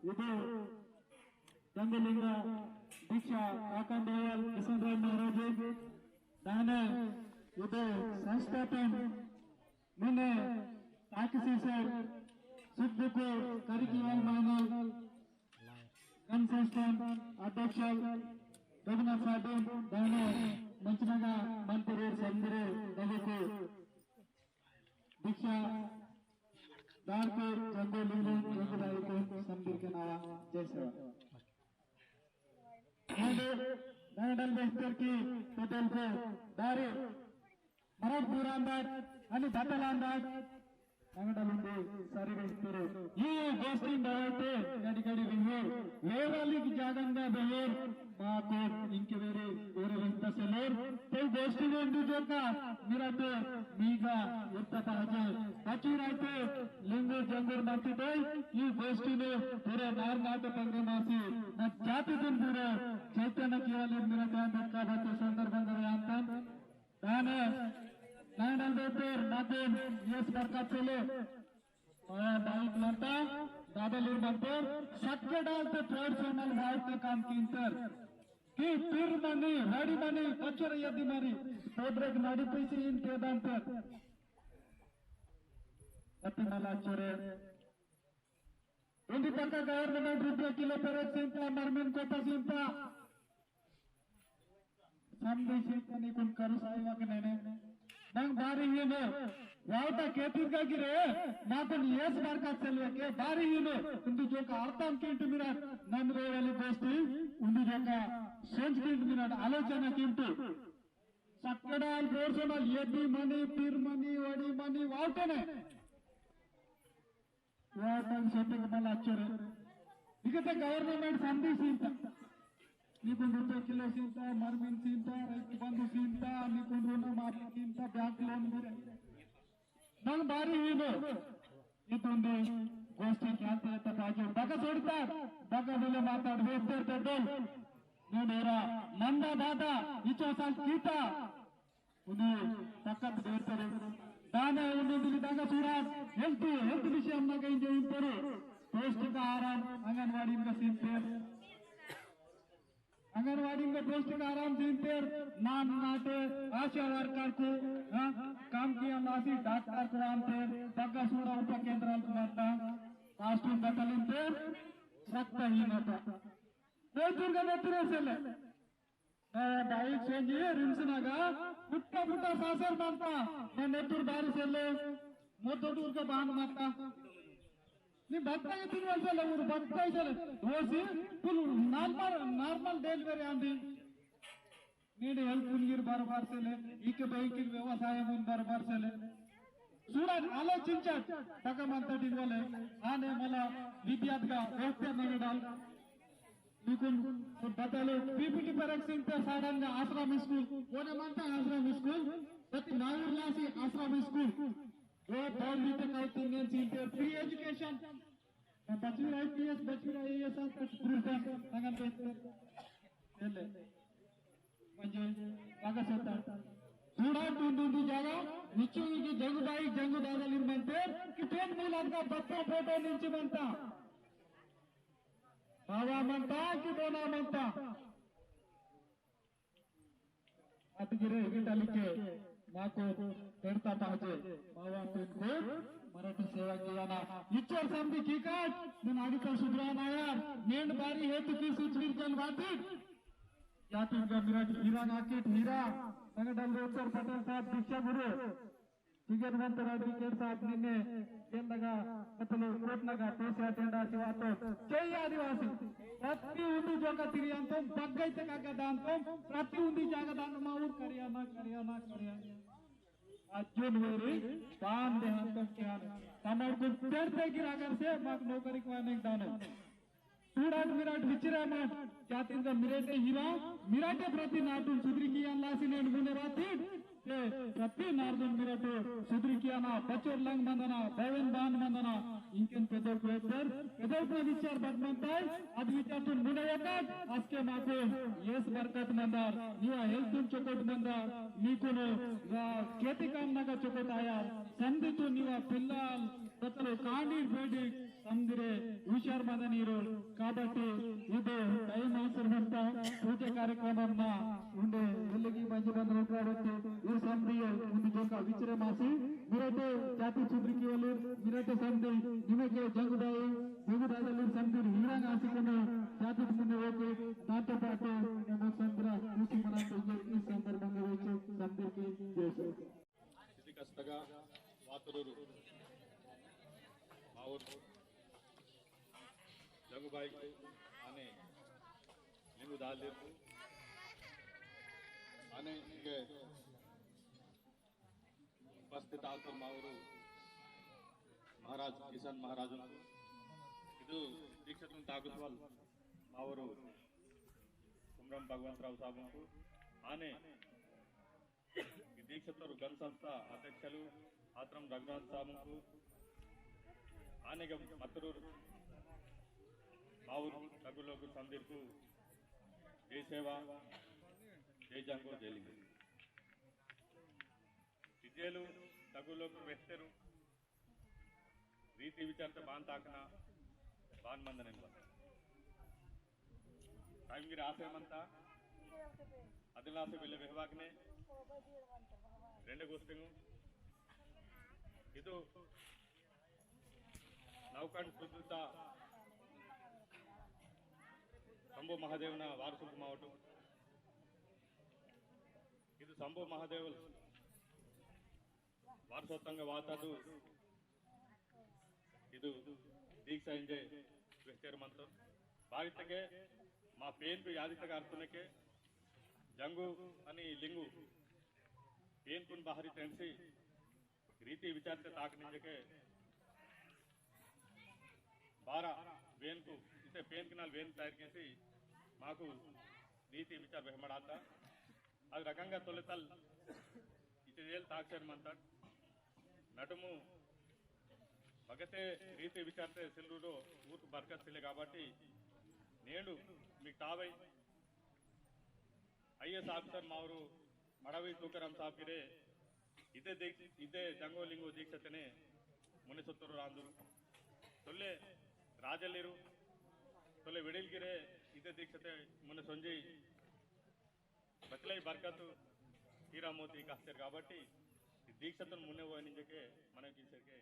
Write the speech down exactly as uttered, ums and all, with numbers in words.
इदु जंगलिंग दीक्षा काकंदेवल किशन राय महाराज दाने इदु संस्थापन मुने ताकसी सर सुख दुख करिकी वाल मानव गण संस्थान अध्यक्ष रघुनाथ साहब दाने मंचनगा मंत्री संदरे दगको दीक्षा दारको जंगो लिंगो जंगो दायको संदीर के नावा जय सेवा। आंदे नंगडल बेहतर की पेदल को दारे मरट पूरा अंदाज अनि बतल अंदाज नंगडल उंदे सारी बेहतर। ये गोष्ठी बावते गड़ी गड़ी बिहेर वेवाली की जागंगा बिहेर माको इंके वेरे ओरे वेहता सेलेर। ते गोष्ठी में इंदु जोका मेरा तो मीगा उत्ता पहजे बची रहते लिंगो जंगुर मरती दे। ये गोष्ठी में पूरे नार नाट पंगे मासी न जाति दिन पूरे चैतन्य केवल मेरा ध्यान रखा बात संदर्भ में अंतन दाने नांडल देतेर नाते यस बरकत सेले। आ, बाइक लंता दादा लूर बंतर सक्के डालते प्रोफेशनल वाइफ का काम किंतर कि पीर मनी वड़ी मनी बच्चर यदि मरी तोद्रेक नडी पीसी इन तेदांतर अति मला चोरे उन्दी पक्का गवर्नमेंट रुपया किलो पेरेक सिंता मरमिन कोटा सिंता संदेश इतनी कुन करू साई वक नेने। नंग बारी ही नो वावता केतिर का गिरे ना कुन येस बार का चलिए के बारी ही नो उन्दु जोका अर्थम किंट मिनट नन रे वाली गोष्ठी उन्दु जोका सोच किंट मिनट आलोचना किंट सक्कडाल बोर्सोनल येदी मनी पीर मनी वड़ी मनी वावतने वाटन सेटिंग मला चोरे। इकते गवर्नमेंट संदी सीनता। निकुन रुपये किलो सीनता, मरमिन सीनता, रैत बंधु सीनता, निकुन ऋण माफी सीनता, बैंक लोन मेरे। नंग बारी ही नो। इतुंदी गोष्ठी ख्याति तक आजो बग सोड़ता, बग बोले माता वेस्टर तडोल। नुनेरा नंदा दादा, इचो साल कीता। उन्हें ताकत बेहतर है। दाने उन्हें दिली दागा सूरा health, health विषय हम ना कहीं जो इंपरू। पौष्टिक आहार, आंगनवाड़ी का सीनते। आंगनवाड़ी का पौष्टिक आहार सीनते। नान नाटे आशा वर्कर को, हाँ, काम किया लासी डॉक्टर को आनते। दागा सूरा उपा केंद्राल को मारता। कास्टूम बतलिनते। रक्तहीनता। कोई दुर्गा बतरे से ले। बाइक सोंजी रिम्स नगा पुट्टा पुट्टा सासर मानता। मैं नेतुर बारी सेले मोदोडूर के बांध मारता। नी भक्ता के तीन वर्ष ले उर भक्ता ही सेले। वो सी फुल नॉर्मल नॉर्मल डिलीवरी आंदी। नीड हेल्प उनगिर बरोबर सेले। इके बैंक व्यवसाय मुन बरोबर सेले। सूरज आलोचिंचट तक मंतटी वाले आने मला विद्यार्थी का व्यवस्था नगडाल। निकुन बतालो पीपीटी परक सिंते साडंग आश्रम स्कूल। कोने मंता आश्रम स्कूल? प्रति नाउर लासी आश्रम स्कूल। वो बोल भी तो कई तीन सिंते फ्री एजुकेशन। बचवीर आईपीएस, बचवीर आईएएस तक फ्री तक तंगन पेस्ते। तेले। म्हणजे कागज होता। थोड़ा दुंदुंदु जागा निचुंगी की जंगु बाई जंगु दादा लिर मंते कि पेन मुलाद का बच्चा फोटो निंची मंता। बाबा मंता कि बोना मंता। अतिगिरे हिगिटालिके माको तेरता पाजे। बाबा पेन को मराठी सेवा किया ना। इच्छर समझी की काट दिन आगे तो सुधरा ना यार। नेंड बारी हेतु की सुचवीर जन वाटिट। जातिन का मिराट हीरा नाकिट हीरा। संगठन रोचर पटेल साहब दीक्षा गुरु। टिकट मंत राज टिकट साहब निन्ने केंदगा मतलब कोट नगा पेसे अटेंड आसी वातो। जय आदिवासी। प्रति उंदी जोका तिरियांतोम बग्गै तक आगा दांतोम। प्रति उंदी जागा दान माउर करिया ना करिया ना करिया। अज्जुन वेरी दान देहांतोम क्या। तमर को तेरते गिरागर से माक नौकरी को आने दानो। सूडाट मिराट विचिरा माट, जातिंदा मिराटे हीरा, मिराटे प्रति नाटुन सुधरी किया लासी नेंड मुने रातीड, ते प्रति नारदुन मिराटो सुधरी किया ना, बचोर लंग मंदना, भवन बान मंदना, इंकेन पेदोल को एतर, पेदोल को विचार बद मंताय, अद विचार तुन मुने वकात, असके माको येस बरकत मंदार, निवा हेल्थ तुन चोकोट मंदार, निकुनो, वा खेती काम नगा चोकोट आयार, संधि तुन निवा पिल्लाल, बतलो कांडीर बेडी समदिरे हुशार मदनीरो। काबट्टी इदे टाइम अवसर बंता पूजा कार्यक्रम मा उंडे उल्लेखी मंजी बंदन काबट्टी इर समदियो उंडे जोका विचरे मासी मिरटे जाति सुंदरी की वाले मिरटे समदी निमे के जंगुबाई जंगु दादली समदिर हीरा आसी कोने जाति मुन्ने ओके दांतो पाटो नमो संद्रा उसी मना तो इस संदर्भ में वेचे समदिर की जय श्री सिद्धिकस्तगा वातरूरु मावूर जंगुबाई आने लिंगु दालिरु आने इंके उपस्थित आतुर मावूर महाराज किशन महाराज इदु दीक्षातुन ताकुसवाल मावूर कुमरम भगवंतराव साबुंकु आने ई दीक्षातोर गण संस्था अध्यक्षलु आत्रम रघुनाथ साबुंकु आनेग मत्तरूर मावूर तगुलोगु संदिर्कु जय सेवा जय जंगो जय लिंगो। विद्यलु तगुलोगु वेहतेरु रीति विचारते बान ताकना बान मंदनेन बा टाइम गिर आसे मंता अदिलासे बिल्ले बेहवाकने रेंडे गोस्तिंगु इदु नौकन सुद्दता शंभु महादेवना वारसुक मावटु इदु शंभु महादेवल वारसत्वंगा वातादु इदु दीक्षा इंजे वेहतेर मंतोर बारितके मा पेनकु यादितके अर्थुनके जंगु अनि लिंगु पेनकुन बाहरी तेंसी रीति विचारते ताक निंजके बारा वेनकु इते पेनकिनाल वेन तयार केसी माकु रीति विचार बेहमड़ाता। अद रकंगा तोलेतल इचेल ताक्षर मंतट नटुमु बगते रीति विचारते सिल्लुडो ऊत बरकत सिले काबट्टी नेंडु मीकु टावै आईएएस ऑफिसर मावूर मड़वी तुकाराम साहब गिरे इदे दीक्ष-, इदे जंगो लिंगो दीक्षातेने मुने सोत्तोर आंदुर। तोल्ले राजलिरु, तोल्ले वेडिल गिरे इदे दीक्षाते मुने सोंजी बतलाई बरकत हीरा मोती कास्तेर काबट्टी ई दीक्षातुन मुने वो निंजके मन कीसेरके